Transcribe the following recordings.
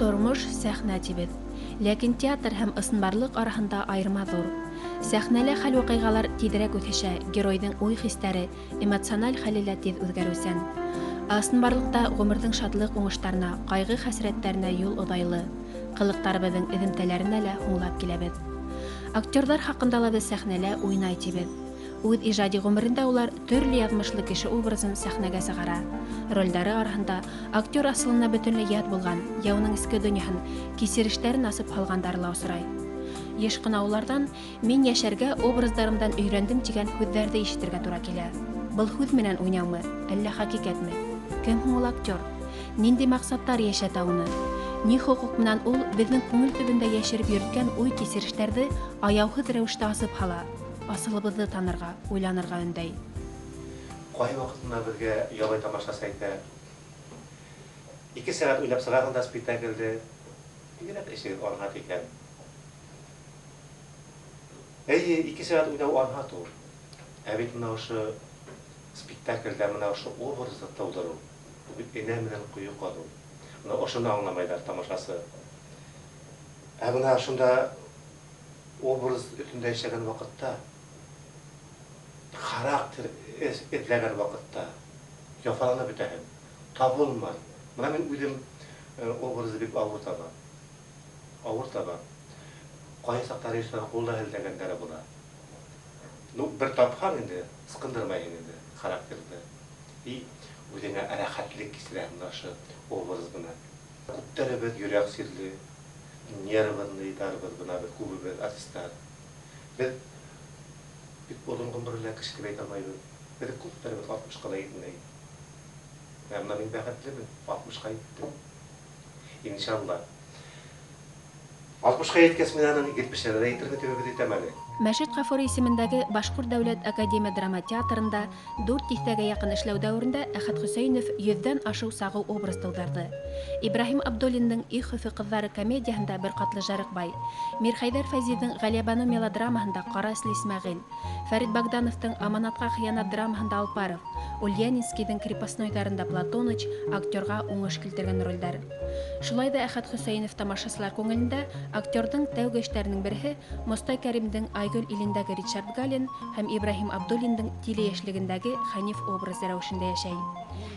Тормош сәхнә тибеҙ. Ләкин театр һәм ысынбарлыҡ араһында айырма ҙур. Сәхнәлә хәл-ваҡиғалар тиҙерәк үҫешә, геройҙың уй-хистәре, эмоциональ хәле лә тиҙ үҙгәреүсән. Ә ысынбарлыҡта ғүмерҙең шатлыҡ-уңыштарына, ҡайғы-хәсрәттәренә юл оҙайлы. Ҡылыҡтарыбыҙҙың эҙемтәләренә лә һуңлап киләбеҙ. Актерҙар хаҡында ла беҙ сәхнәлә уйнай тибеҙ. Үҙ ижади ғүмерендә улар төрлө яҙмышлы кеше образын сәхнәгә сығара. Ролдәре араһында актер асылына бөтөнләй ят булған, йә уның эске донъяһын, кисерештәрен асып һалғандары ла осрай. Йыш ҡына уларҙан мин йәшәргә образдарымдан өйрәндем тигән һүҙҙәрҙе ишетергә тура килә. Был һүҙ менән уйнаумы, әллә хәҡиҡәтме? Кем һуң ул актер? Ниндәй маҡсаттар йәшәтә уны? Ни хоҡуҡ менән ул беҙҙең күңел төбөндә йәшереп йөрөткән уй-кисерештәрҙе аяуһыҙ рәүештә асып һала, асылыбыҙҙы танырға, уйланырға өндәй? Кайвакыт менә безгә ябай тамашачы әйтә, Ике сәгать уйлап чыгасың да спектакльде, бигрәк эшегез анһат икән. Әйе, ике сәгать уйнау анһат ул. Ә бит менә ошо спектакльдә менә ошо образны тыудыру, бу бит энә менән кое казу. Менә ошоны аңламайлар тамашасы. Ә менә шунда образ өстендә эшләгән вакытта, характер эзләгән вакытта яфаланып бетәһең. Табылмай. Менә мин үзем образы бик авыр табам. Авыр табам. Кайсы режиссер кул да һелтәгәннәре була. Ну, бер тапһаң инде, ычкындырмайһың инде характерны. И үзеңә рәхәтлек кисерәһең менә ошо образ менән. Күптәребеҙ йөрәк сирле, нервныйҙарбыҙ бына беҙ күбебеҙ артисттар. Беҙ бик оҙон ғүмерле кеше тип әйтә алмайбыҙ. Беҙ күптәребеҙ 60-ҡа ла етмәй. Ә бына мин бәхетлемен, 60-ҡа еттем. Иншалла. 60-ҡа еткәс мин аның 70-ә лә етермен тип өмөт итәм әле. Мәжит Ғафури исемендәге Башҡорт дәүләт академия драма театрында 4 тиҫтәгә яҡын эшләү дәүерендә Әхәт Хөсәйенов 100-ҙән ашыу сағыу образ тыуҙырҙы. Ибраһим Абдуллиндың Их Өфө ҡыҙҙары комедияһында бер ҡатлы Жарыҡбай, Мирхәйҙәр Фәйзиҙең Ғәлиәбаныу мелодрамаһында Ҡара эсле Исмәғил, Фәрит Богдановтың Аманатҡа хыянат драмаһында Алпаров, Ульянинскийҙың Крепостнойҙарында Платоныч актерға уңыш килтергән ролдәр. Шулай ҙа Әхәт Хөсәйенов тамашасылар күңелендә актерҙың тәүге эштәренең береһе Мостай Кәримдең Айгөл илендәге Ричард Галин һәм Ибраһим Абдуллиндың Тиле йәшлегендәге Хәниф образы рәүешендә йәшәй.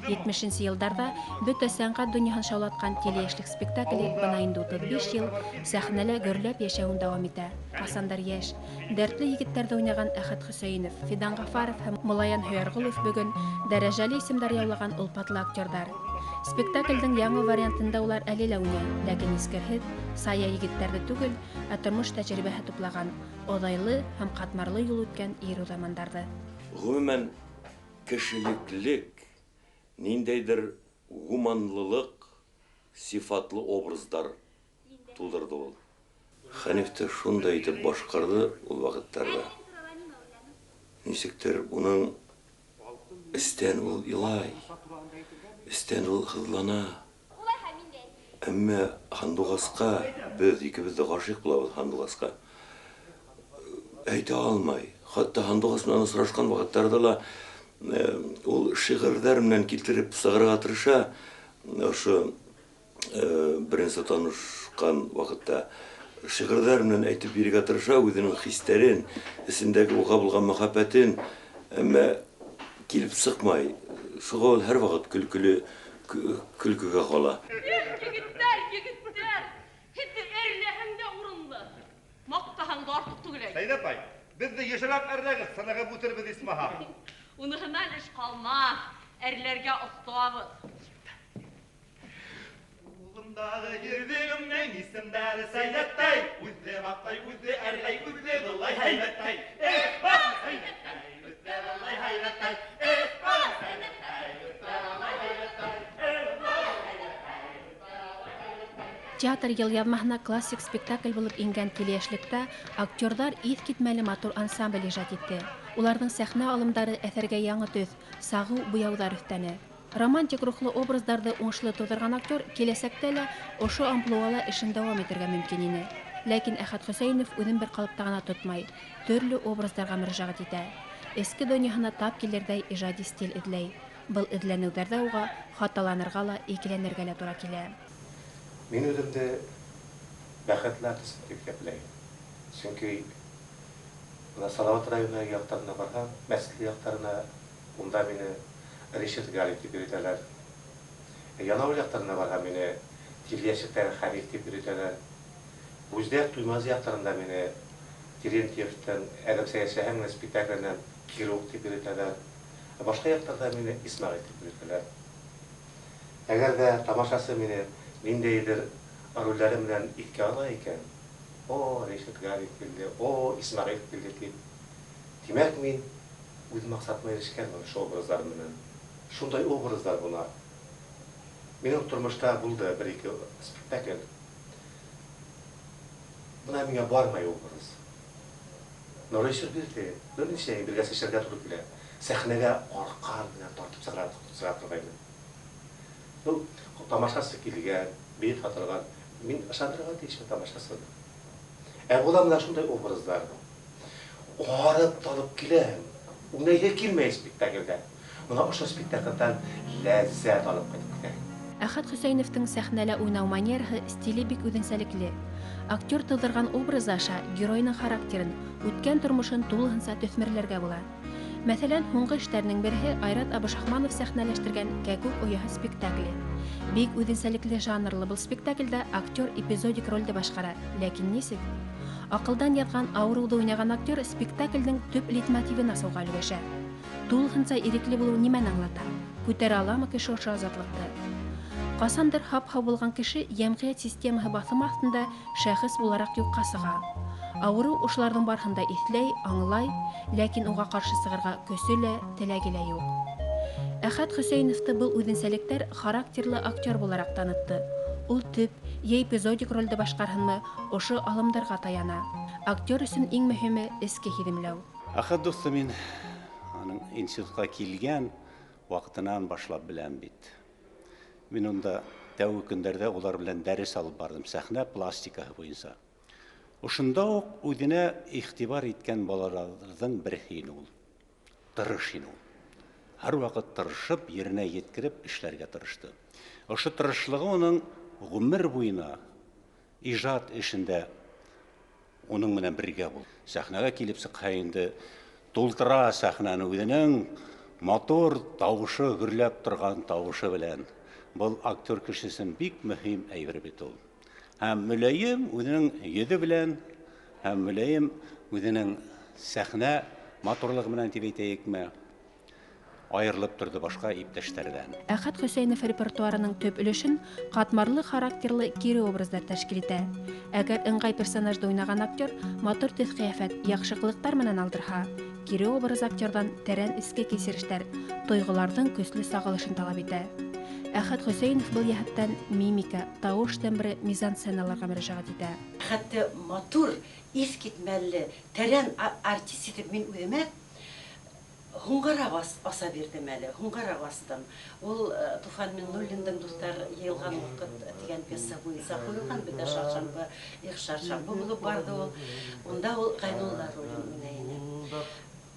70-нсе йылдарҙа бөтә сәнғәт донъяһын шаулатҡан Тиле йәшлек спектакле бына инде 35 йыл сәхнәлә гөрләп йәшәүен дауам итә. Ҡасандыр йәш, дәртле егеттәрҙе уйнаған Әхәт Хөсәйенов, Фидан Ғафаров һәм Мулаян Һөйәрғолов бөгөн дәрәжәле исемдәр яулаған олпатлы актерҙар. Спектаклдең яңы вариантында улар әле лә уйнай, ләкин искерһеҙ, сая егеттәрҙе түгел, ә тормош тәжрибәһе туплаған, оҙайлы һәм ҡатмарлы юл үткән ир уҙамандарҙы. Ғөмүмән, кешелеклек, ниндәйҙер гуманлылыҡ сифатлы образдар тыуҙырҙы ул. Хәниф тә шундай итеп башҡарҙы ул ваҡыттарҙа. Нисектер уның эстән ул илай, эстән ул һыҙлана. Әммә Һандуғасҡа беҙ икебеҙ ҙә ғашиҡ булабыҙ Һандуғасҡа. Әйтә алмай. Хатта Һандуғас менән осрашҡан ваҡыттарҙа ла ул шиғырҙар менән килтереп сығарырға тырыша. Ошо беренсе танышҡан ваҡытта шиғырҙар менән әйтеп бирергә тырыша үҙенең хистәрен, эсендәге уға булған мөхәббәтен, әммә килеп сыҡмай. Шуға ул һәр ваҡыт көлкөлө көлкөгә ҡала. Эх, егеттәр, егеттәр! Һеҙҙе әрләһәң дә урынлы, маҡтаһаң да артыҡ түгел. Сәйҙә апай, беҙҙе йышыраҡ әрләгеҙ, сыныгып үтербеҙ исмаһам. Уныһынан эш ҡалмаҫ, әрләргә оҫтабыҙ. Ҡулымдағы йөҙөгөмдөң исемдәре Сәйҙәттәй, үҙе маҡтай, үҙе әрләй, үҙе былай һәйбәттәй. Эх, бар Сәйҙәттәй, үҙе былай һәйбәттәй. Эх, бар Сәйҙәттәй, үҙе былай һәйбәттәй. Эх, бар Сәйҙәттәй, үҙе былай һәйбәттәй. Театр йылъяҙмаһына классик спектакль булып ингән Тиле йәшлектә актерҙар иҫ китмәле матур ансамбль ижад итте. Уларҙың сәхнә алымдары әҫәргә яңы төҫ, сағыу буяуҙар өҫтәне. Романтик рухлы образдарҙы уңышлы тыуҙырған актер киләсәктә лә ошо амплуала эшен дауам итергә мөмкин ине. Ләкин Әхәт Хөсәйенов үҙен бер ҡалыпта ғына тотмай, төрлө образдарға мөрәжәғәт итә. Эске донъяһына тап килерҙәй ижади стиль эҙләй. Был эҙләнеүҙәрҙә уға хаталанырға ла, икеләнергә лә тура килә. Мин үҙемде бәхетле артист тип иҫәпләйем. Сөнки бына Салават районы яҡтарына барһам, Мәсетле яҡтарына, унда мине Ришат Галиев тип йөрөтәләр. Янаул яҡтарына барһам, мине Тилйәшектәге Хәниф тип йөрөтәләр. Бүздәк, Туймазы яҡтарында мине Терентьевтың Әҙәмсә йәшәһәң спектакленән Кирук тип йөрөтәләр. Ә башҡа яҡтарҙа мине Исмәғил тип йөрөтәләр. Әгәр ҙә тамашасы мине ниндәйҙер ролдәре менән иҫкә ала икән, о, Ришат Галиев килде, о, Исмәғил килде тип, тимәк, мин үҙ маҡсатыма ирешкәнмен ошо образдар менән. Шундай образдар була. Минең тормошта булды бер-ике спектакль. Бына миңә бармай образ. Но режиссер бирҙе. Ну, нишләйем, бергә эшләргә тура килә. Сәхнәгә арҡан менән тартып сығара торғайны. Ну, тамашасы килгән, билет һатылған. Мин ышандырырға тейешмен тамашасыны. Ә була бына шундай образдар. Арып талып киләм. Уйнайһы килмәй спектаклдә. Бына ошо спектаклдән ләззәт алып ҡайтып китәм. Әхәт Хөсәйеновтың сәхнәлә уйнау манераһы, стиле бик үҙенсәлекле. Актер тыуҙырған образы аша геройның характерын, үткән тормошон тулыһынса төҫмөрләргә була. Мәҫәлән, һуңғы эштәренең береһе Айрат Абышахманов сәхнәләштергән Кәкүк ояһы спектакле. Бик үҙенсәлекле жанрлы был спектаклдә актер эпизодик ролде башҡара, ләкин нисек? Аҡылдан яҙған ауырыуҙы уйнаған актер спектаклдең төп лейтмотивын асыуға өлгәшә. Тулыһынса ирекле булыу нимәне аңлата? Күтәрә аламы кеше ошо азатлыҡты? Ҡасандыр һап-һау булған кеше йәмғиәт системаһы баҫымы аҫтында шәхес булараҡ юҡҡа сыға. Ауырыу ошоларҙың барыһын да иҫләй, аңлай, ләкин уға ҡаршы сығырға көсө лә, теләге лә юҡ. Әхәт Хөсәйеновты был үҙенсәлектәр характерлы актер булараҡ танытты. Ул төп йә эпизодик ролде башҡарһынмы, ошо алымдарға таяна. Актер өсөн иң мөһиме эске һиҙемләү. Әхәт дуҫты мин аның институтҡа килгән ваҡытынан башлап беләм бит. Мин унда тәүге көндәрҙә улар белән дәрес алып барҙым, сәхнә пластикаһы буйынса. Ошонда уҡ үҙенә иғтибар иткән балаларҙың береһе ине ул. Тырыш ине ул. Һәр ваҡыт тырышып, еренә еткереп эшләргә тырышты. Ошо тырышлығы уның ғүмер буйына ижад эшендә уның менән бергә булды. Сәхнәгә килеп сыҡһа инде тултыра сәхнәне үҙенең матур тауышы, гөрләп торған тауышы белән. Был актер кеше өсөн бик мөһим әйбер бит ул. Һәм мөләйем үҙенең йөҙө белән, һәм мөләйем үҙенең сәхнә матурлығы менән тип әйтәйекме, айырылып торҙо башҡа иптәштәрҙән. Әхәт Хөсәйенов репертуарының төп өлөшөн ҡатмарлы характерлы кире образдар тәшкил итә. Әгәр ыңғай персонажды уйнаған актер матур төҫ-ҡиәфәт, яҡшы ҡылыҡтар менән алдырһа, кире образ актерҙан тәрән эске кисерештәр, тойғоларҙың көслө сағылышын талап итә. Әхәт Хөсәйенов был йәһәттән мимика, тауыш тембры, мизансценаларға мөрәжәғәт итә. Хәтта матур, иҫ китмәле, тәрән артист итеп мин үҙемә һуңғараҡ аса бирҙем әле, һуңғараҡ астым. Ул Туфан Миңнуллиндың Дуҫтар йыйылған ваҡыт тигән пьеса буйынса ҡуйылған, беҙҙә шаршамбы, их шаршамбы булып барҙы ул. Унда ул Ғәйнулла ролен уйнай ине.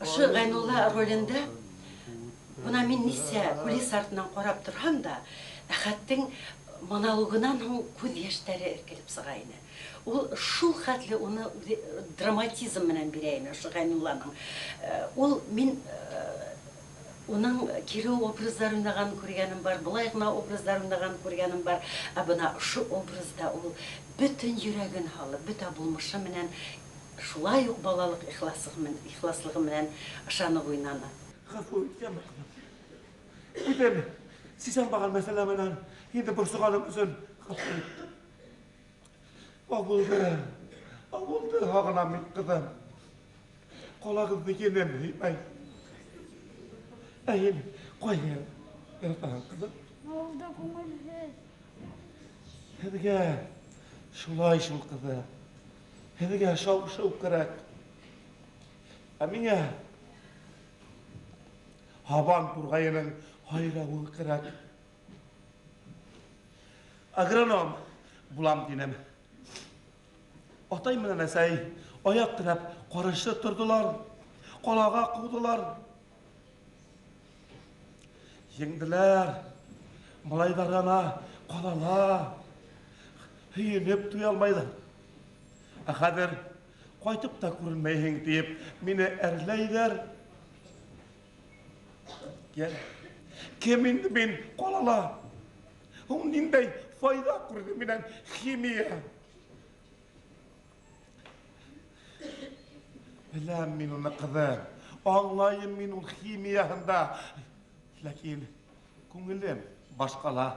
Ошо Ғәйнулла ролендә бына мин нисә кулис артынан ҡарап торһам да, Әхәттең монологынан һуң күҙ йәштәре эркелеп сыға ине. Ул шул хәтле уны үҙе драматизм менән бирә ине ошо Ғәйнулланың. Ул мин уның кире образдар уйнағанын күргәнем бар, былай ғына образдар уйнағанын күргәнем бар. Ә бына ошо образда ул бөтөн йөрәген һалып, бөтә булмышы менән шулай уҡ балалыҡ ихласлығы менән ышанып уйнаны. Ғәфү ит, йәме ҡыҙым. Үҙем сисәлмәгән мәсьәлә менән инде борсоғаным өсөн ғәфү ит. Ауылды, ауылды һағынам мин, ҡыҙым. Ҡалағыҙҙы енем һөймәй. Ә һин ҡайһы яратаһың, ҡыҙым? Ауылда күңелһеҙ. Һеҙгә шулай шул, ҡыҙым. Һеҙгә шау-шыу кәрәк. Ә миңә һабан турғайының һайрауы кәрәк. Агроном булам тинем. Атай менән әсәй аяҡ терәп ҡаршы торҙолар, ҡалаға ҡыуҙылар. Еңделәр. Малайҙар ғына ҡалала. Һөйөнөп туя алмайҙар. Ә хәҙер ҡайтып та күренмәйһең тиеп, мине әрләйҙәр. Йә, кем инде мин ҡалала? Һуң ниндәй файҙа күрҙе минән химия? Беләм мин уны, ҡыҙым. Аңлайым мин ул химияһын да. Ләкин күңелем башҡала.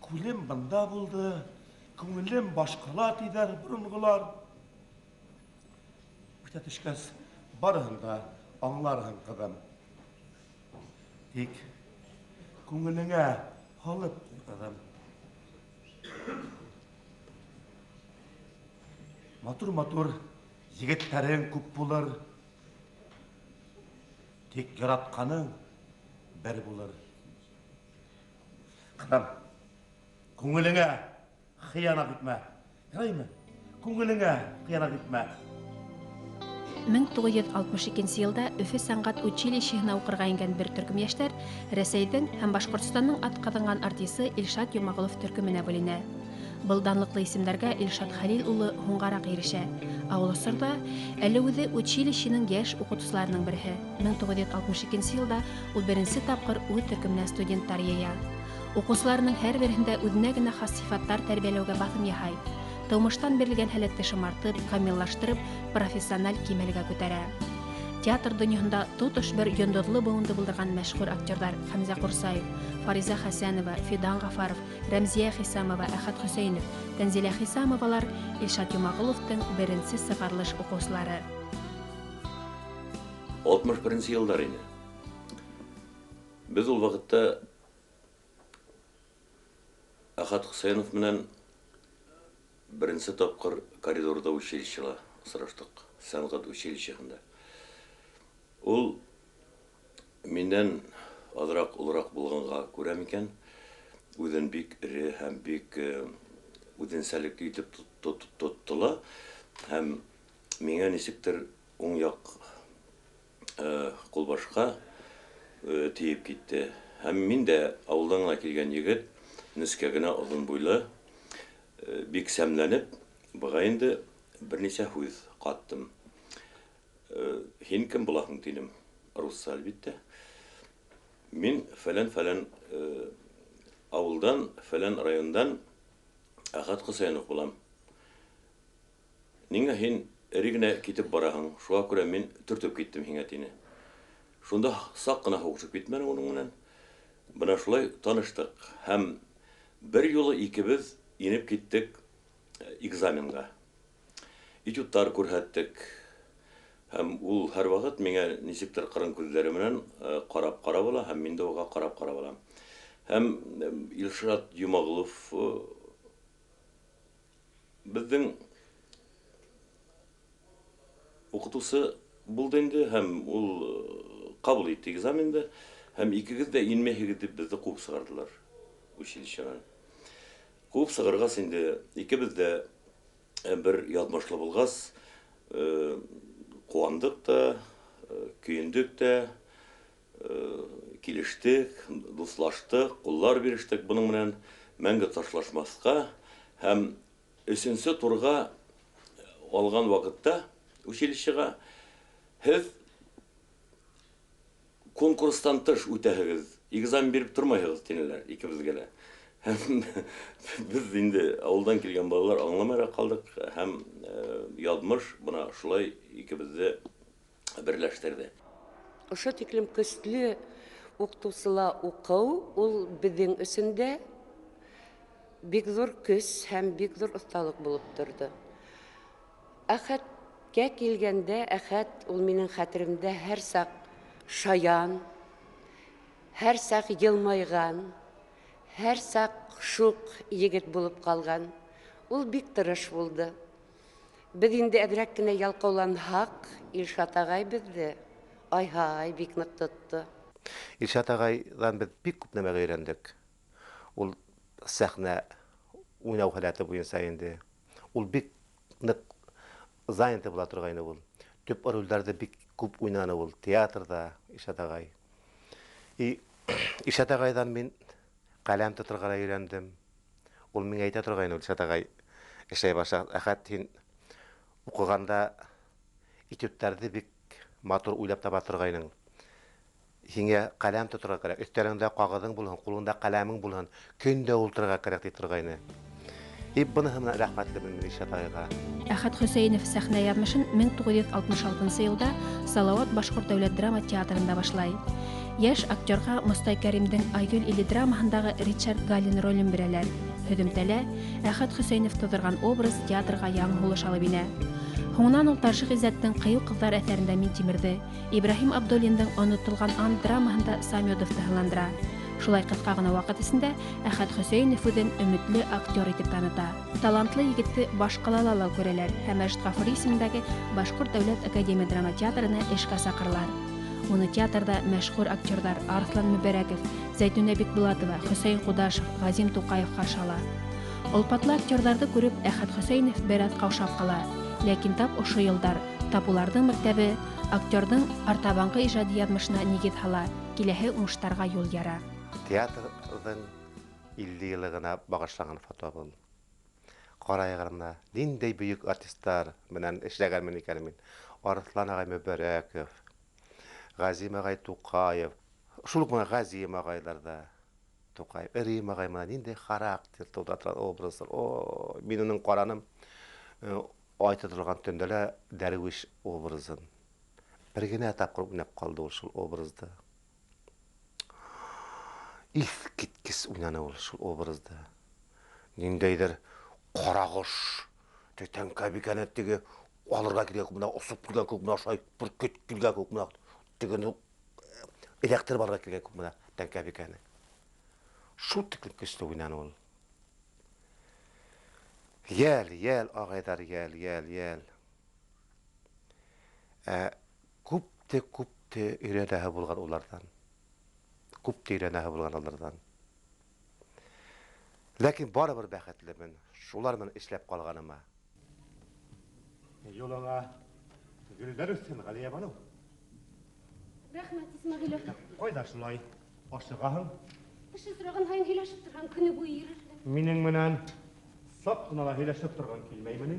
Күлем бында булды, күңелем башҡала тиҙәр боронғолар. Үҫә төшкәс, барыһын да аңларһың, ҡыҙым. Тик күңелеңә һалып ҡуй, ҡыҙым. Матур-матур егеттәрең күп булыр. Тик яратҡаның бер булыр. Ҡыҙым, күңелеңә хыянат итмә. Яраймы? Күңелеңә хыянат итмә. 1962 йылда Өфө сәнғәт училищеһына уҡырға ингән бер төркөм йәштәр Рәсәйҙең һәм Башҡортостандың атҡаҙанған артисы Илшат Йомағолов төркөмөнә бүленә. Был данлыҡлы исемдәргә Илшат Хәлил улы һуңғараҡ ирешә. Ә ул осорҙа әле үҙе училищеның йәш уҡытыусыларының береһе. 1962 йылда ул беренсе тапҡыр үҙ төркөмөнә студенттар йыя. Уҡыусыларының һәр береһендә үҙенә генә хас сифаттар тәрбиәләүгә баҫым яһай. Тыумыштан бирелгән һәләтте шымартып, камиллаштырып, профессиональ кимәлгә күтәрә. Театр донъяһында тотош бер йондоҙло быуынды булдырған мәшһүр актерҙар Хәмзә Ҡурсаев, Фариза Хәсәнова, Фидан Ғафаров, Рәмзиә Хисамова, Әхәт Хөсәйенов, Тәнзилә Хисамовалар Илшат Йомағоловтың беренсе сығарылыш уҡыусылары. 61 йылдар ине. Беҙ ул ваҡытта Әхәт Хөсәйенов менән беренсе тапҡыр коридорҙа училищела осраштыҡ, сәнғәт училищеһында. Ул минән аҙыраҡ олораҡ булғанға күрә микән, үҙен бик эре һәм бик үҙенсәлекле итеп тотто ла, һәм миңә нисектер уң яҡ ҡулбашҡа тейеп китте. Һәм мин дә ауылдан ғына килгән егет, нескә генә оҙон буйлы, бик сәмләнеп, быға инде бер нисә һүҙ ҡаттым. Һин кем булаһың тинем, русса әлбиттә. Мин фәлән-фәлән ауылдан, фәлән райондан Әхәт Хөсәйенов булам. Ниңә һин эре генә китеп бараһың, шуға күрә мин төртөп киттем һиңә тине. Шунда саҡ ҡына һуғышып китмәне уның менән. Бына шулай таныштыҡ һәм бер юлы икебеҙ инеп киттек экзаменға. Этюдтар күрһәттек. Һәм ул һәр ваҡыт миңә нисектер ҡырын күҙҙәре менән ҡарап-ҡарап ала, һәм мин дә уға ҡарап-ҡарап алам. Һәм Илшат Йомағолов беҙҙең уҡытыусы булды инде, һәм ул ҡабул итте экзаменды, һәм икегеҙ дә инмәйһегеҙ тип беҙҙе ҡыуып сығарҙылар училищенан. Ҡыуып сығарғас инде икебеҙ ҙә бер яҙмышлы булғас, ҡыуандыҡ та, көйөндөк тә, килештек, дуҫлаштыҡ, ҡуллар бирештек бының менән мәңге ташлашмаҫҡа. Һәм өсөнсө турға алған ваҡытта училищеға һеҙ конкурстан тыш үтәһегеҙ, экзамен биреп тормайһығыҙ тинеләр икебеҙгә лә. Һәм беҙ инде ауылдан килгән балалар аңламайыраҡ ҡалдыҡ, һәм яҙмыш бына шулай икебеҙҙе берләштерҙе. Ошо тиклем көслө уҡытыусыла уҡыу ул беҙҙең өсөн дә бик ҙур көс һәм бик ҙур оҫталыҡ булып торҙо. Әхәткә килгәндә, Әхәт ул минең хәтеремдә һәр саҡ шаян, һәр саҡ йылмайған, һәр саҡ шуҡ егет булып ҡалған. Ул бик тырыш булды. Беҙ инде әҙерәк кенә ялҡауланһаҡ, Илшат ағай беҙҙе ай-һай бик ныҡ тотто. Илшат ағайҙан беҙ бик күп нәмәгә өйрәндек. Ул сәхнә уйнау һәләте буйынса инде. Ул бик ныҡ занятый була торғайны ул. Төп ролдәрҙе бик күп уйнаны ул театрҙа Илшат ағай. И Илшат ағайҙан мин ҡәләм тоторға ла өйрәндем. Ул миңә әйтә торғайны, Илшат ағай эшләй башлағас, Әхәт, һин уҡығанда этюдтарҙы бик матур уйлап таба торғайның. Һиңә ҡәләм тоторға кәрәк, өҫтәлеңдә ҡағыҙың булһын, ҡулыңда ҡәләмең булһын, көн дә ултырырға кәрәк ти торғайны. И быныһы менән рәхмәтлемен мин Илшат ағайға. Әхәт Хөсәйенов сәхнә яҙмышын 1966 йылда Салауат башҡорт дәүләт драма театрында башлай. Йәш актерға Мостай Кәримдең Айгөл иле драмаһындағы Ричард Галин ролен бирәләр. Һөҙөмтәлә Әхәт Хөсәйенов тыуҙырған образ театрға яңы һулыш алып инә. Һуңынан ул Тарши Ғиззәттең Ҡыйыу ҡыҙҙар әҫәрендә Минтимерҙе, Ибраһим Абдуллиндың Онотолған ант драмаһында Самедовты һынландыра. Шулай ҡыҫҡа ғына ваҡыт эсендә Әхәт Хөсәйенов үҙен өмөтлө актер итеп таныта. Талантлы егетте баш ҡалала ла күрәләр һәм Мәжит Ғафури исемендәге Башҡорт дәүләт академия драма театрына эшкә саҡыралар. Уны театрҙа мәшһүр актерҙар Арыҫлан Мөбәрәков, Зәйтүнә Бикбулатова, Хөсәйен Ҡудашев, Ғазим Туҡаев ҡаршы ала. Олпатлы актерҙарҙы күреп, Әхәт Хөсәйенов бер аҙ ҡаушап ҡала. Ләкин тап ошо йылдар, тап уларҙың мәктәбе актерҙың артабанғы ижади яҙмышына нигеҙ һала, киләһе уңыштарға юл яра. Театрҙың 50 йыллығына бағышланған фото был. Ҡарайғыр мына, ниндәй бөйөк артисттар менән эшләгәнмен икән мин. Арыҫлан ағай Мөбәрәков, Ғазим ағай Туҡаев, шул уҡ мына Ғазим ағайҙар ҙа Туҡаев, Рим ағай мына ниндәй характер тыуҙыра торған образдар. О, мин уның ҡараным, айта торған төндә лә дәрвиш образын. Бер генә тапҡыр уйнап ҡалды ул шул образды. Иҫ киткес уйнаны ул шул образды. Ниндәйҙер ҡарағош, тәңкәбикәне теге алырға килгән күк, мына осоп килгән күк, мына шулай бөркөт килгән күк, мына тегене эләктереп алырға килгән күк, мына тәңкәбикәне. Шул тиклем көслө уйнаны ул. Йәл, йәл, ағайҙар, йәл, йәл, йәл. Күпте, күпте өйрәнәһе булған уларҙан. Күпте өйрәнәһе булған уларҙан. Ләкин барыбер бәхетлемен, шулар менән эшләп ҡалғаныма. Юлыңа гөлдәр үҫһен, Ғәлиә Баныу. Рәхмәт, Исмәғилов. Ҡайҙа шулай ашығаһың? Кеше һораған һайын һөйләшеп торһаң, көнө буйы йөрөрһөң. Минең менән саҡ ҡына ла һөйләшеп торған килмәйме ни?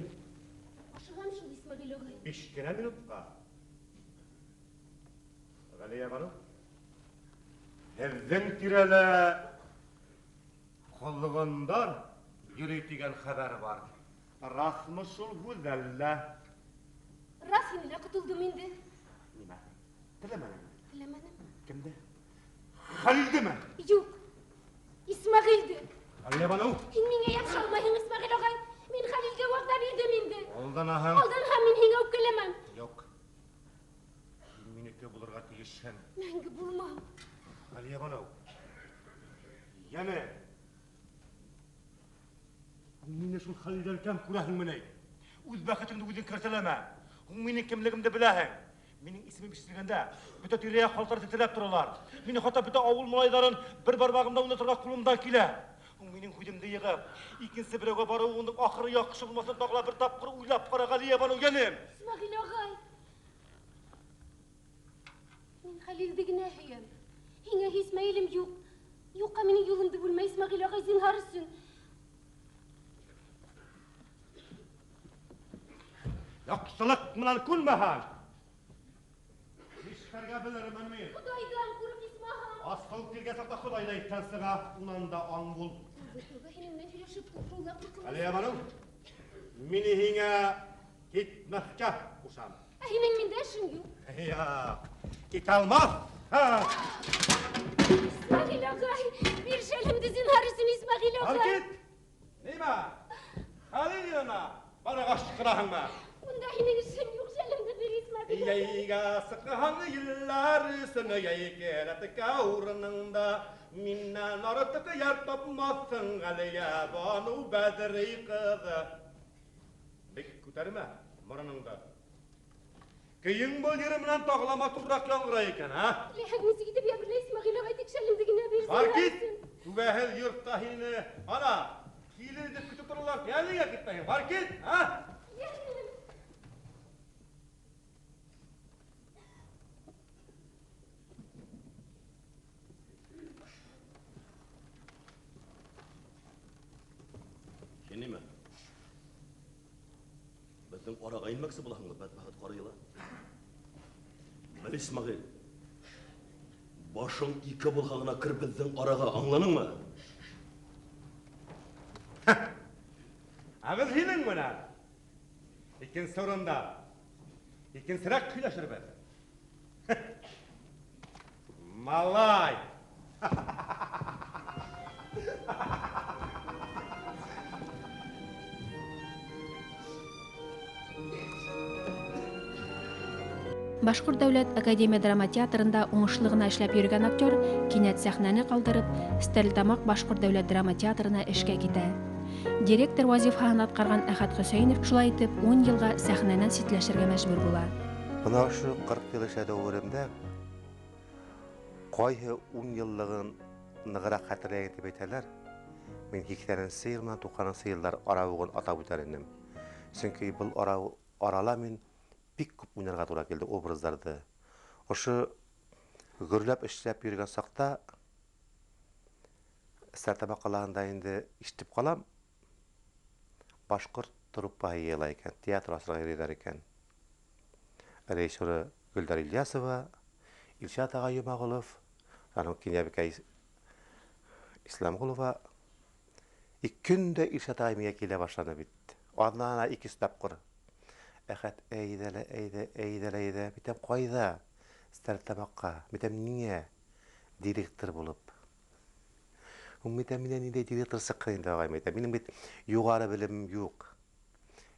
Ашығам шул, Исмәғил ағай. 5 кенә минутҡа. Ғәлиә Баныу, һеҙҙең тирәлә ҡолғондар йөрөй тигән хәбәр бар. Раҫмы шул һүҙ әллә? Раҫ ине лә ҡотолдом инде. Нимә? Теләмәнеңме? Теләмәнем. Кемде? Хәлилдеме? Юҡ. Исмәғилде. Ғәлиә Баныу. Һин миңә йәбешә алмайһың, Исмәғил ағай. Мин Хәлилгә вәғәҙә бирҙем инде. Алданаһың. Алданһам, мин һиңә үпкәләмәм. Юҡ. Һин минеке булырға тейешһең. Мәңге булмам. Ғәлиә Баныу. Йәне. Мине шул Хәлилдән кәм күрәһеңме ни? Үҙ бәхетеңде үҙең кәртәләмә. Һуң минең кемлегемде беләһең. Минең исемем ишетелгәндә бөтә тирә-яҡ халыҡтары тетрәп торалар. Мине хатта бөтә ауыл малайҙарын бер бармағымда уйнатырға ҡулымдан килә. Һуң минең һүҙемде йығып, икенсе берәүгә барыуыңдың ахыры яҡшы булмаҫын тағы ла бер тапҡыр уйлап ҡара, Ғәлиә Баныу, йәнем. Исмәғил ағай. Мин Хәлилде генә һөйәм. Һиңә һис мәйелем юҡ. Юҡҡа минең юлымды бүлмә, Исмәғил ағай, зинһар өсөн. Яҡшылыҡ менән күнмәһәң, нишләргә белермен мин. Хоҙайҙан ҡурҡ, Исмаһам. Асыл килгән саҡта Хоҙай ҙа иҫтән сыға, унан да аң бул. Тәүбә, тәүбә, һинең менән һөйләшеп ҡурҡыуҙа ҡурҡыныс. Ғәлиә Баныу, мине һиңә китмәҫкә ҡушам. Ә һинең миндә эшең юҡ. Юҡ, китә алмаҫ. Исмәғил ағай, бир шәлемде зинһар өсөн, Исмәғил ағай. Бар кит. Нимә? Хәлил янына барырға ашҡынаһыңмы? Унда һинең эшең юҡ, шәлемде бир, Исмәғил ағай. Йәйгә сыҡһаң елләр өсөн, йәй келәткә урыныңда миннән артыҡ яр тапмаҫһың, Ғәлиә Баныу Бәҙри ҡыҙы. Бик күтәрмә мороноңдо. Көйөң был ере менән тағы ла матурыраҡ яңғырай икән, ә? Теләһәң нисек итеп йәберлә, Исмәғил ағай, тик шәлемде генә бир, Бар зинһар кит. өсөн. Түбәһеҙ йортта һине, ана, килен итеп көтөп торалар, әлегә китмәйһең. Бар кит, ә? Йәнем. Бирмәксе булаһыңмы, бәдбәхет ҡара йылан? Бел, Исмәғил, башың ике булһа ғына кер беҙҙең араға, аңланыңмы? Ә беҙ һинең менән икенсе урында икенсерәк һөйләшербеҙ. Малай! Башҡорт дәүләт академия драма театрында уңышлы ғына эшләп йөрөгән актер кинәт сәхнәне ҡалдырып, Стәрлетамаҡ башҡорт дәүләт драма театрына эшкә китә. Директор вазифаһын атҡарған Әхәт Хөсәйенов шулай итеп 10 йылға сәхнәнән ситләшергә мәжбүр була. Бына ошо 40 йыл эшләү дәүерендә ҡайһы 10 йыллығын нығыраҡ хәтерләйем тип әйтәләр. Мин 80-нсе йыл менән 90-нсы йылдар арауығын атап үтәр инем. Сөнки был арала мин бик күп уйнарға тура килде образдарҙы. Ошо гөрләп эшләп йөрөгән саҡта Стәрлетамаҡ ҡалаһында инде ишетеп ҡалам, башҡорт труппаһы йыйыла икән, театр асырға йөрөйҙәр икән. Режиссеры Гөлдәр Ильясова, Илшат ағай Йомағолов, аның Кинйәбикә Исламғолова. Ике көндә Илшат ағай миңә килә башланы бит. Аҙнана 2 тапҡыр. Әхәт, әйҙә лә, әйҙә, әйҙә лә, әйҙә. Битәм ҡайҙа? Стәрлетамаҡҡа. Битәм ниңә? Директор булып. Һуң битәм минән ниндәй директор сыҡҡан инде, ағай, әйтәм. Минең бит юғары белемем юҡ.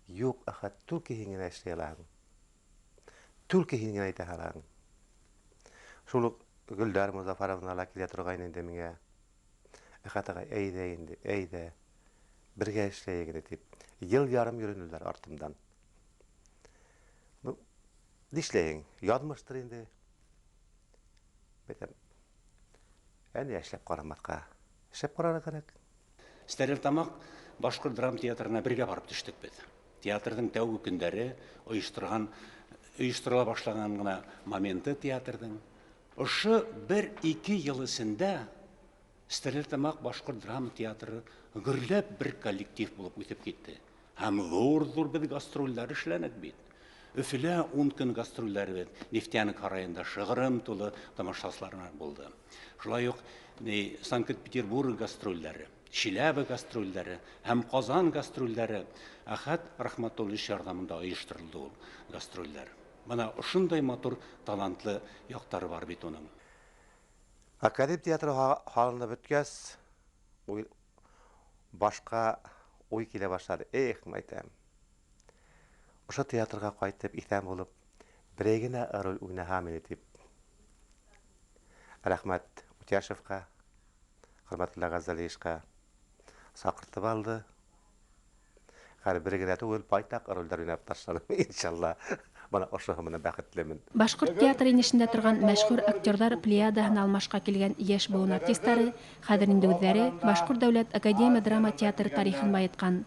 Юҡ, Әхәт, түлке һин генә эшләй алаһың. Түлке һин генә әйтә алаһың. Шул уҡ Гөлдәр Мозафаровна ла килә торғайны инде миңә. Әхәт ағай, әйҙә инде, әйҙә. Бергә эшләйек инде тип. Йыл ярым йөрөнөләр артымдан. Ну, нишләйһең? Яҙмыштыр инде. Әйтәм, ә ни эшләп ҡарамаҫҡа? Эшләп ҡарарға кәрәк. Стәрлетамаҡ башҡорт драма театрына бергә барып төштөк беҙ. Театрҙың тәүге көндәре ойошторола башлаған ғына моменты театрҙың. Ошо бер-ике йыл эсендә Стәрлетамаҡ башҡорт драма театры гөрләп бер коллектив булып үҫеп китте. Һәм ҙур-ҙур беҙ гастролдәр эшләнек бит. Өфөлә 10 көн гастролдәребеҙ Нефтяник һарайында шығырым тулы тамашасылар менән булды. Шулай уҡ Санкт-Петербург гастролдәре, Чиләбе гастролдәре һәм Ҡазан гастролдәре Әхәт Рәхмәтуллович ярҙамында ойошторолдо ул гастролдәр. Бына ошондай матур талантлы яҡтары бар бит уның. Академия театры һалынып бөткәс, башҡа уй килә башланы. Эх, мәйтәм. Ошо театрға ҡайтып, иҫән булып, берәй генә роль уйнаһам ине тип. Рәхмәт Утяшевҡа, Хөрмәтле Ғәзәлиевҡа саҡыртып алды. Хәҙер бер генә түгел, байтаҡ ролдәр уйнап ташланым, иншалла. Бына ошоһо менән бәхетлемен. Башҡорт театры инешендә торған мәшһүр актерҙар плеядаһына алмашҡа килгән йәш быуын артистары хәҙер инде үҙҙәре Башҡорт дәүләт академия драма театры тарихын байытҡан,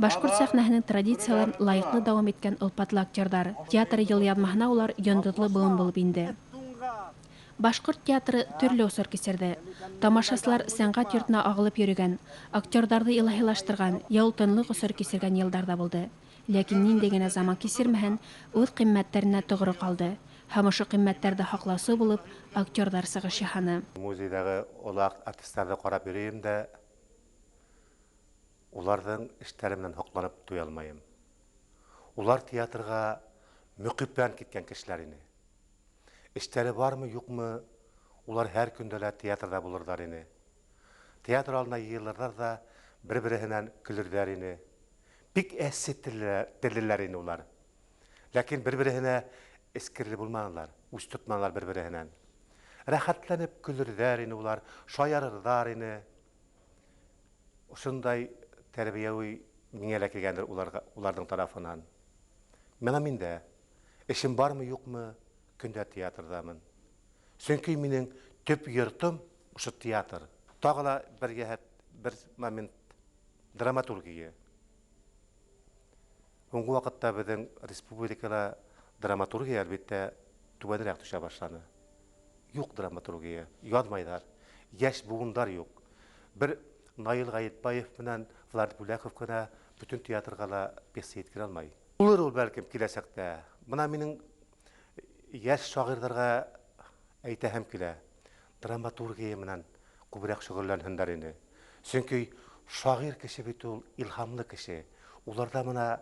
башҡорт сәхнәһенең традицияларын лайыҡлы дауам иткән олпатлы актерҙар. Театр йылъяҙмаһына улар йондоҙло быуын булып инде. Башҡорт театры төрлө осор кисерҙе. Тамашасылар сәнғәт йортона ағылып йөрөгән, актерҙарҙы илаһилаштырған, ялтынлыҡ осор кисергән йылдар ҙа булды. Ләкин ниндәй генә заман кисермәһен, үҙ ҡиммәттәренә тоғро ҡалды. Һәм ошо ҡиммәттәрҙе һаҡлаусы булып актерҙар сығыш яһаны. Музейҙағы оло артистарҙы ҡарап йөрөйөм дә, уларҙың эштәре менән һоҡланып туя алмайым. Улар театрға мөкиббән киткән кешеләр ине. Эштәре бармы, юҡмы, улар һәр көндә лә театрҙа булырҙар ине. Театр алдына йыйылырҙар ҙа бер-береһенән көлөрҙәр ине. Бик әсе теллеләр ине улар. Ләкин бер-береһенә эскерле булманылар, үс тотманылар бер-береһенән. Рәхәтләнеп көлөрҙәр ине улар, шаярырҙар ине. Ошондай тәрбиәүи миңә лә килгәндер уларҙың тарафынан. Мына мин дә эшем бармы, юҡмы, көндә театрҙамын. Сөнки минең төп йортом ошо театр. Тағы ла бер йәһәт, бер момент драматургия. Һуңғы ваҡытта беҙҙең республикала драматургия әлбиттә түбәнерәк төшә башланы. Юҡ драматургия, яҙмайҙар, йәш быуындар юҡ. Бер Наил Ғәйетбаев менән Влад Бүләков ҡына бөтөн театрға ла пьеса еткерә алмай. Булыр ул бәлкем киләсәктә. Бына минең йәш шағирҙарға әйтәһем килә. Драматургия менән күберәк шөғөлләнһендәр ине. Сөнки шағир кеше бит ул илһамлы кеше. Уларҙа бына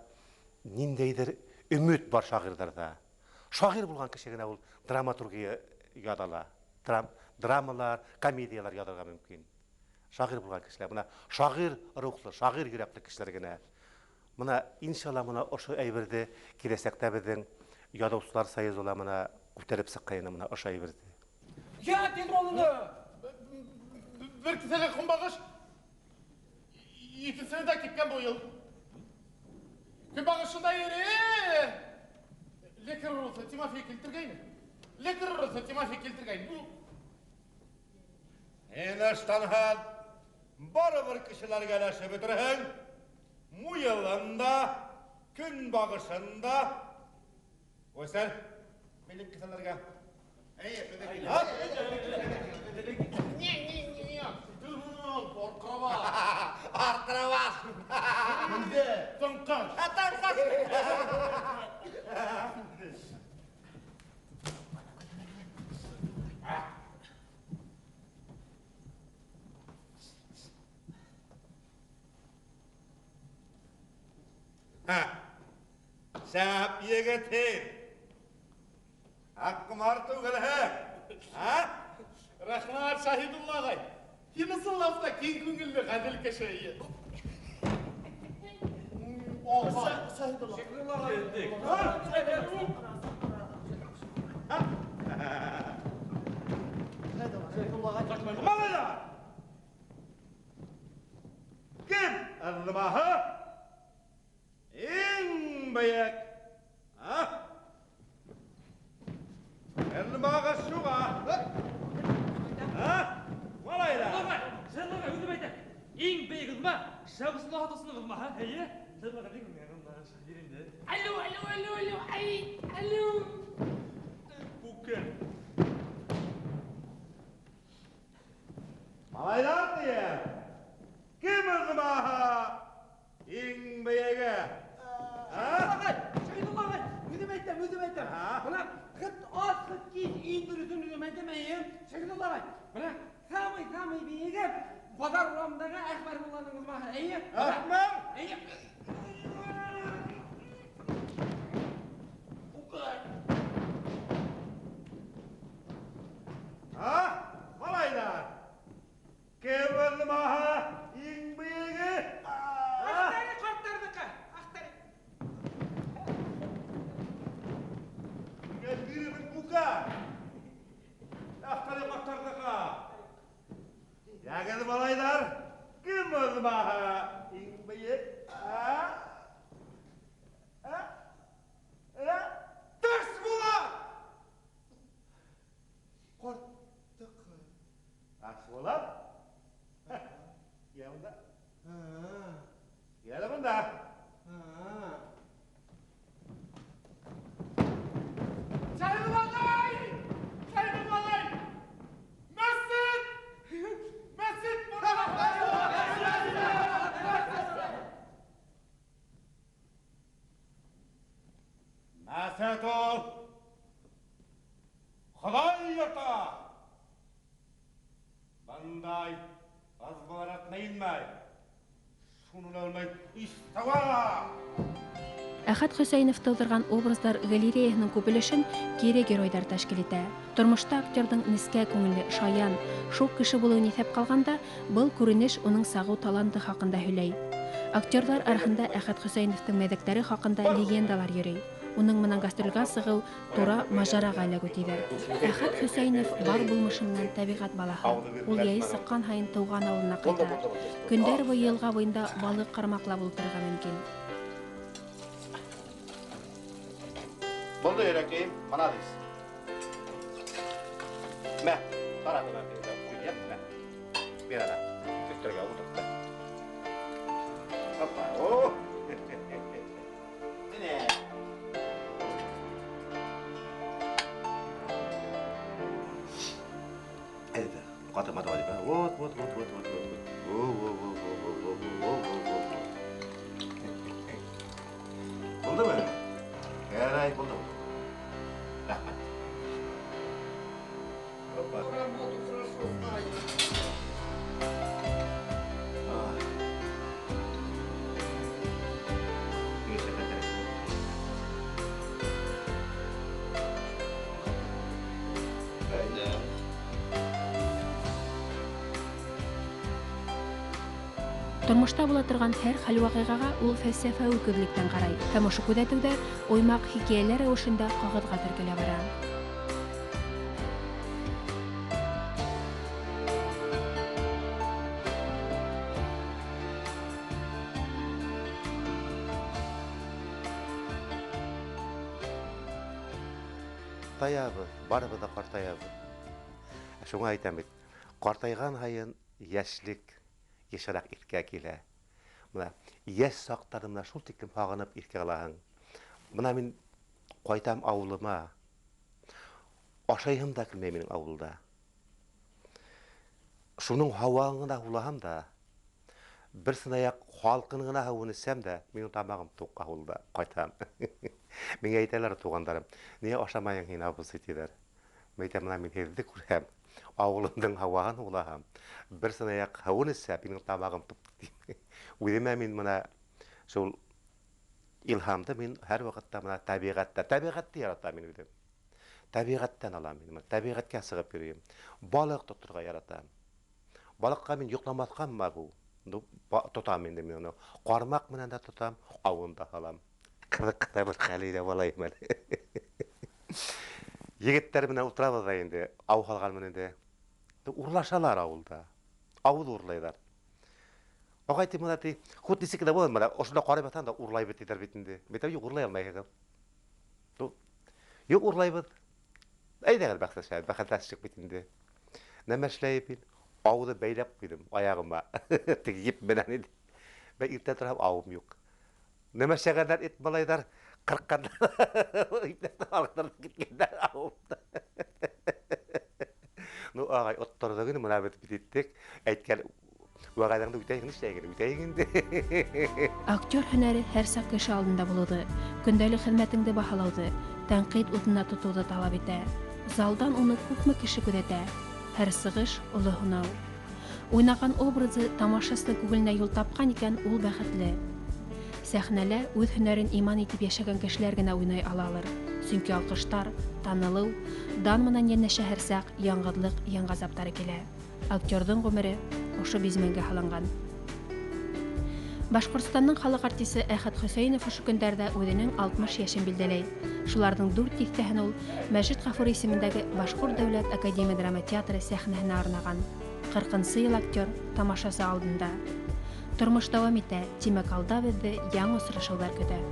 ниндәйҙер өмөт бар шағирҙарҙа. Шағир булған кеше генә ул драматургия яҙа ала. Драмалар, комедиялар яҙырға мөмкин. Шағир булған кешеләр. Бына шағир рухлы, шағир йөрәкле кешеләр генә. Бына иншалла бына ошо әйберҙе киләсәктә беҙҙең яҙыусылар союзы ла бына күтәреп сыҡҡайны бына ошо әйберҙе. Я, тиҙ ролыңды! Бер кеҫәлә көнбағыш, икенсеһе дә кипкән был йыл. Көнбағыш шунда йөрөй. Лекер урыҫы Тимофей килтергәйне. Лекер урыҫы Тимофей килтергәйне. Һин ыштанһыҙ, барыбер кешеләргә өләшеп бөтөрһөң. Муйылын да, көнбағышын да. Ҡуйсәл, минең кеҫәләргә. Арҡырабас. Тыңҡаш. Тыңҡаш. Шәп егет һин. Аҡҡомар түгелһең. Рәхмәт, Шаһидулла ағай. Һин ысынлап та киң күңелле, ғәҙел кеше. Малайҙар! Кем ыҙмаһы? Иң бейек. Ыҙмағыҙ шуға. Малайҙар! Шәһидулла, үҙем әйтәм. Иң бейек ыҙма Шәмсулла атасының ыҙмаһы. Эйе. Шәһидулла, бик инде. Алло, алло, алло, алло, ай, алло. Бүкел. Малайҙар тием. Кем ыҙмаһы? Иң бейеге. Шәһидулла ағай, үҙем әйтәм, үҙем әйтәм. Бына хыт ас, хыт кис, иң дөрөҫөн үҙем әйтәм, эйе. Шәһидулла ағай, бына самый-самый бейеге баҙар урамындағы Әхмәр мулланың ыҙмаһы, эйе. Әхмәр? Эйе. Малайҙар! Кем ыҙмаһы? Иң бейеге? Ахтари ҡарттарҙыҡы, ахтари. Миңә бирегеҙ бука. Ахтари ҡарттарҙыҡы. Йәгеҙ, малайҙар, кем ыҙмаһы? Иң бейек? Таш була! Ҡарттыҡы. Таш була? Кил бында. Кил бында. Шәһидулла ағай! Шәһидулла ағай! Мәсет! Мәсет бында! Мәсет ул Хоҙай йорто. Бындай ыҙмалар инмәй. Шуны ла белмәй иҫтәүә. Әхәт Хөсәйенов тыуҙырған образдар галереяһының күп өлөшөн кире геройҙар тәшкил итә. Тормошта актерҙың нескә күңелле, шаян, шуҡ кеше булыуын иҫәп ҡалғанда, был күренеш уның сағыу таланты хаҡында һөйләй. Актерҙар араһында Әхәт Хөсәйеновтың мәҙәктәре хаҡында легендалар йөрөй. Уның менән гастролгә сығыу тура мажараға эләгеү тиҙәр. Әхәт Хөсәйенов бар булмышы менән тәбиғәт балаһы. Ул йәйе сыҡҡан һайын тыуған ауылына ҡайта. Көндәр буйы йылға буйында балыҡ ҡармаҡлап ултырырға мөмкин. Булды, йөрәкәйем, молодец. Мә, ҡара бына, ҡуйып, мә. Бир ана, өҫтәлгә ултырт. Опа, о! Менә. Әйҙә, ҡатыма давай, вот, вот, вот, вот, вот, вот, вот. Во, во, во, во, во, во, во, во, во, во. Булдымы? Тормошта була торган һәр хәл-ваҡиғаға ул фәлсәфәүи күҙлектән ҡарай һәм ошо күҙәтеүҙәр уймаҡ хикәйәләр рәүешендә ҡағыҙға теркәлә бара. Картаябыҙ, барыбыҙ ҙа ҡартаябыҙ. Шуңа әйтәм бит, ҡартайған һайын йәшлек йышыраҡ иҫкә килә. Бына йәш саҡтарҙы менә шул тиклем һағынып иҫкә алаһың. Бына мин ҡайтам ауылыма. Ашайһым да килмәй минең ауылда. Шуның һауаһын ғына һулаһам да, бер сынаяҡ һалҡын ғына һыуын эсһәм дә, минең тамағым туҡ ауылда ҡайтам. Миңә әйтәләр туғандарым, ниңә ашамайың һин, абысый, тиҙәр. Мин әйтәм, бына мин һеҙҙе күрһәм, ауылымдың һауаһын һулаһам, бер сынаяҡ һыуын эсһәм, минең тамағым туҡ тим. Үҙемә мин бына шул илһамды мин һәр ваҡытта бына тәбиғәттә, тәбиғәтте яратам мин үҙем. Тәбиғәттән алам мин, тәбиғәткә сығып йөрөйөм. Балыҡ тоторға яратам. Балыҡҡа мин йоҡламаҫҡа могу. Ну, тотам инде мин уны. Ҡармаҡ менән дә тотам, ауын да һалам. Ҡыҙыҡ ҡына бер хәл әйләп алайым әле. Егеттәр менән ултырабыҙ ҙа инде, ау һалғанмын инде. Урлашалар ауылда. Ауыл урлайҙар. Ағай ти, бына ти, хут нисек кенә булһын, бына ошонда ҡарап ятһаң да урлайбыҙ тиҙәр бит инде. Мин әйтәм, юҡ, урлай алмайһығыҙ. Ну, юҡ, урлайбыҙ. Әйҙәгеҙ, бәхәсләшәбеҙ, бәхәсләштек бит инде. Нәмә эшләйем мин? Ауҙы бәйләп ҡуйҙым аяғыма. Теге еп менән инде. Бә иртә торһам, ауым юҡ. Нәмә эшләгәндәр, эт малайҙар ҡырҡҡандар. Алғандар киткәндәр ауымды. Ну, ағай, отторҙоҡ инде, бына беҙ бит иттек. Әйткән вәғәҙәңде үтәйһең, нишләйһең, үтәйһең инде. Актер һөнәре һәр саҡ кеше алдында булыуҙы, көндәлек хеҙмәтеңде баһалауҙы, тәнҡит утына тотоуҙы талап итә. Залдан уны күпме кеше күҙәтә. Һәр сығыш оло һынау. Уйнаған образы тамашасы күңеленә юл тапҡан икән, ул бәхетле. Сәхнәлә үҙ һөнәрен иман итеп йәшәгән кешеләр генә уйнай алалыр. Сөнки алҡыштар, танылыу, дан менән йәнәшә һәр саҡ яңғыҙлыҡ, йән ғазаптары килә. Актерҙың ғүмере ошо бизмәнгә һалынған. Башҡортостандың халыҡ артисы Әхәт Хөсәйенов ошо көндәрҙә үҙенең 60 йәшен билдәләй. Шуларҙың 4 тиҫтәһен ул Мәжит Ғафури исемендәге Башҡорт дәүләт академия драма театры сәхнәһенә арнаған. 40-нсы йыл актер тамашасы алдында. Тормош дауам итә, тимәк алда беҙҙе яңы осрашыуҙар көтә.